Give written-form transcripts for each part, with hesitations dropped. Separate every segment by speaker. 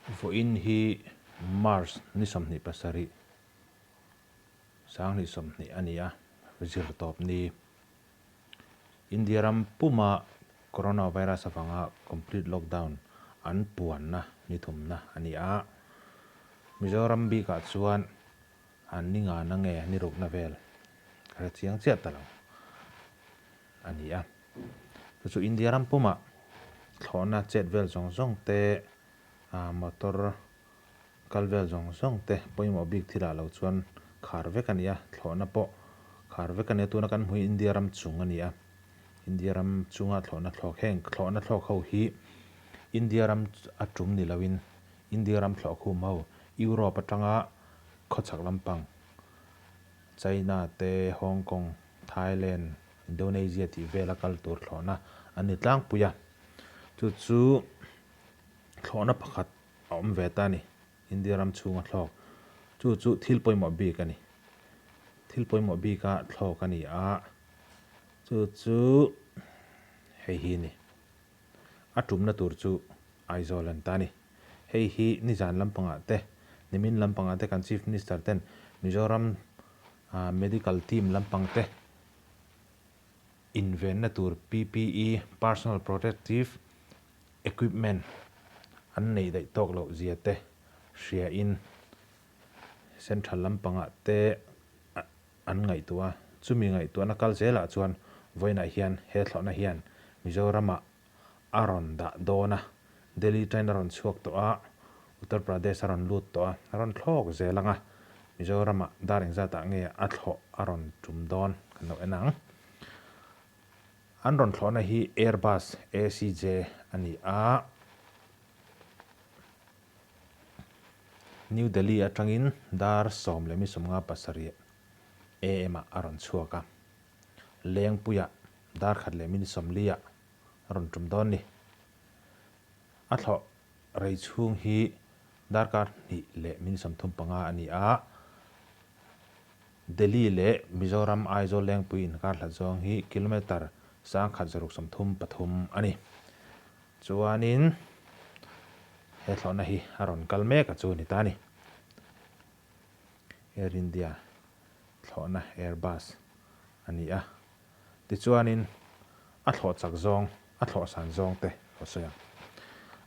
Speaker 1: Vawiin hi March ni 27, 2020 a ni a, zirtawp ni. India ram puma coronavirus avanga complete lockdown an puanna ni thumna a ni a. Mizoram bikah chuan an ni ngana nge ni rukna vel ka hre chiang chiah ta lo a ni a. Chu chu India ram puma thlawhna chet vel zawng zawng te, Motor kal vel zawng zawng te pawimawh bik thilah lo chuan khar vek a ni a, thlawhna pawh khar vek a ni a, tuna kan hmu hi India ram chung a ni a, India ram chunga thlawhna thlawk heng thlawhna thlawk ho hi India ram a tum ni loin India ram thlawh khum ho Europe atanga khawchhak lampang China te, Hong Kong, Thailand, Indonesia tih vela kal tur thlawhna an ni tlangpui a, chu chu. Thlawhna pakhat a awm ve ta a ni, India ram chhunga thlawk. Chu chu thil pawimawh bik a ni. Thil pawimawh bika thlawk a ni a, chu chu hei hi a ni. A tumna tur chu Aizawl a ni ta a ni. Hei hi nizan lampangah te, nimin lampangah te kan Chief Minister ten Mizoram Medical Team lampang te invenna tur PPE, Personal Protective Equipment, an neih daih tawk loh zia te hria in Central lampangah te an ngaihtuah a, chumi ngaihtuahna kal zelah chuan vawiinah hian he thlawhna hian Mizoramah a rawn dah dawn a, Delhi train a rawn chhuak tawh a, Uttar Pradesh a rawn lut tawh a, a rawn thlawk zel ang a, Mizoramah dar engzatah nge a thlawh a rawn tum dawn kan lo en ang. An rawn thlawhna hi Airbus ACJ a ni a, New Delhi atangin dar 17:57 am ah a rawn chhuak a, Lengpuiah dar 1:40 ah a rawn tum dawn ni. A thlawh rei chhung hi darkar 2:35 a ni a, Delhi leh Mizoram Aizawl Lengpui inkar hlat zawng hi kilometre 1133 a ni. Chuanin he thlawhna hi a rawn kal mek a chu ni ta a ni. Air India thlawhna Airbus a ni a. Tichuanin a thlawh chak zawng, a thlawh san zawng te ka sawi ang.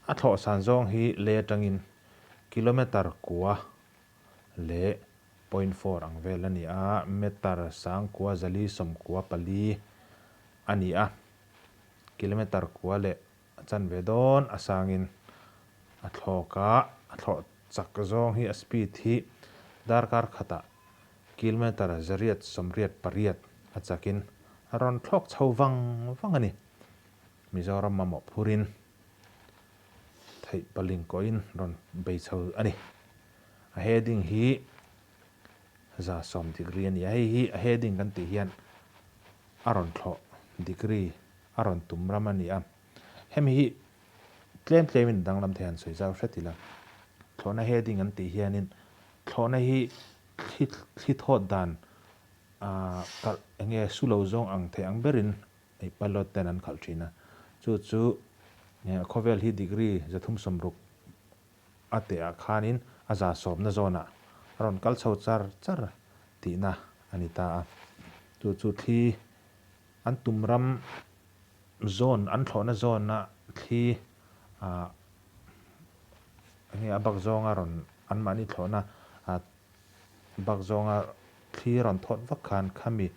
Speaker 1: A thlawh san zawng hi lei atangin kilometre kua leh point four ang vel a ni a, meter sangkua zali sawmkua pali a ni a, kilometer kua leh a chanve dawn a sangin a thlawk a, a thlawh chak zawng hi a speed hi darkar khatah kilometer 888 a chakin a rawn thlawk chho vang vang a ni. Mizoram mamawh phurin theih paling kawhin rawn bei chho a ni. A heading hi 110 degree a ni a, hei hi a heading kan tih hian a rawn thlawh degree a rawn tum ram a ni a. Hemi hi tlem tlemin danglam thei han sawi zau hret ila. Thlawhna heading an tih hianin thlawhna hi thli thli thawt dan kalh enge su lo zawng ang thei ang berin Hei pilot ten an khalh thin a, chu chu khawvel hi degree 360 a teh ah khanin a 110 na zawnah a rawn kal chho char char tihna a ni ta a. Chu chu thli an tum ram zawn an thlawhna zawna thli ah enge a bak zawnga rawn anmahni thlawhna ah Bak zawnga thli rawn thawt vak khan khami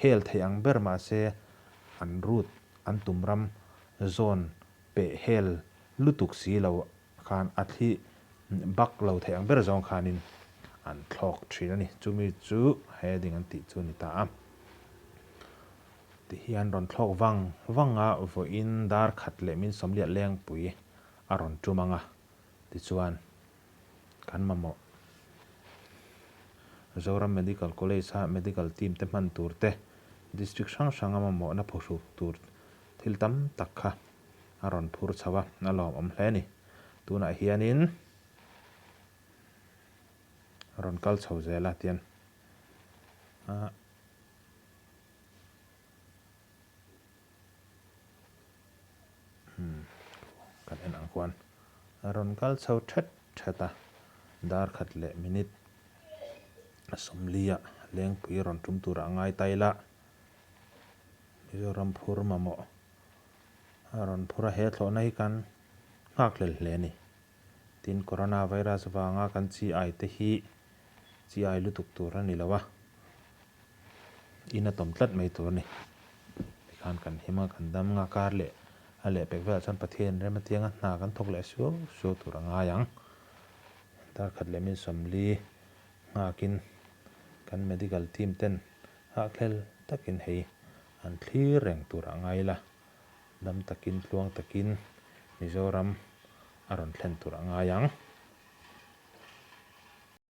Speaker 1: hel thei ang ber mahse an route an tum ram zawn peh hel lutuk si lo khan a thli bak lo thei ang ber zawng khanin an thlawk thin a ni. Chumi chu heading an tih chu a ni ta a. Tihian rawn thlawk vang vang a vawiin dar 1:40 lengpui a rawn tum ang a tichuan Kan mamawh. Zoram Medical College a Medical Team te hman tur te, District hrang hranga mamawhna phuhruk tur thil tam tak kha a rawn phur chho a, a lawmawm hle a ni. Tunah hianin a rawn kal chho zel a tian a. Kan en ang khuan a rawn kal chho thet that a, dar khat leh minute 40 ah Lengpui rawn tum turah a ngai ta ila, Mizoram phur mamawh a rawn phur a, he thlawhna hi kan nghakhlel hle a ni. Tin, Corona virus vanga kan chi ai te hi chi ai lutuk tur a ni lo a, in a tawm tlat mai tur a ni. Tikhan kan him a, kan dam nga kar leh a lehpek velah chuan Pathian rem atianga hna kan thawk leh suau suau tur a ngai ang. Dar khat leh min 40 nghakin kan medical team ten hahkhlel takin hei an thlir reng tur a ngai la. Dam takin tluang takin Mizoram a rawn thlen tur a ngai ang.